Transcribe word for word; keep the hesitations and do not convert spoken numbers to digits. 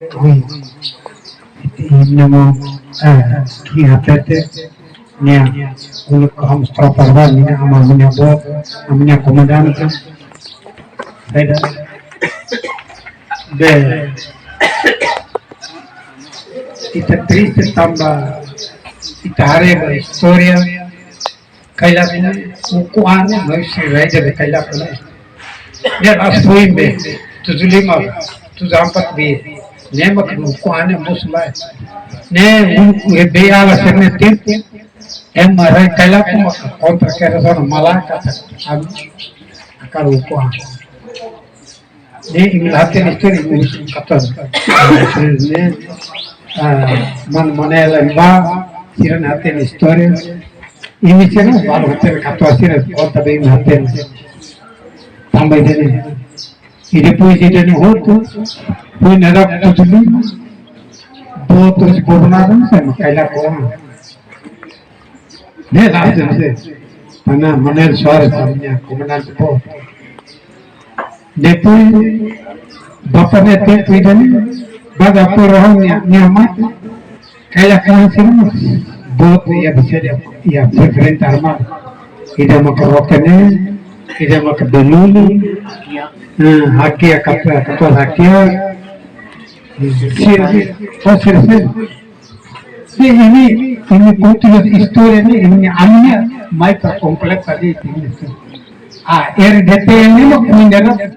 Ui, ita-nia maun, eh, ki hatete, nia, uluk ha'u mós tropa ba, nia, amu, amu-nia boot, amu-nia komandante. Beda. Be, ita triste tanba, ita haree ba istória, Cailaco ne'e, ukun an ne'e, no isi rei de Cailaco ne'e. Nia rasfui be, tujuh lima, tujuh empat be. Ne'e mak ukun an ne'e mós mai. Ne'e, u, u, be ala serne tempu, ema rei Cailaco mak kontra kera sana malaka, tak, am, akar ukun an. Ne'e imi la hatene istória, imi husu katuas. Ne'e, ah, maun Manel Emba, sira-nia hatene istória. Imi sira balu hatene katuas sira konta be imi hatene. Tanba ida-ne'e. I depois ida-ne'e hotu, foin ne'e tujuh lima. Boot husi governadór, sai mak Cailaco. Ne'e la, ne'e, ne'e. Tanba Manuel Soares, amu-nia komandante boot. Depois, bapa ne'e tempu ida-ne'e, baga poro nia, nia mate, Cailaco hanesan boot iha bisa dehan, iha frente armada. Ida maka Roque ne'e, ida maka Beluli, eh, hakiak, katuas, katuas hakiak, sira, sira, oh, sira, sira. Ne'e imi, imi konta istória ne'e, imi ami-nia, mai para kompleta de'it imi. Ah, R D T L ne'e mak ko'alia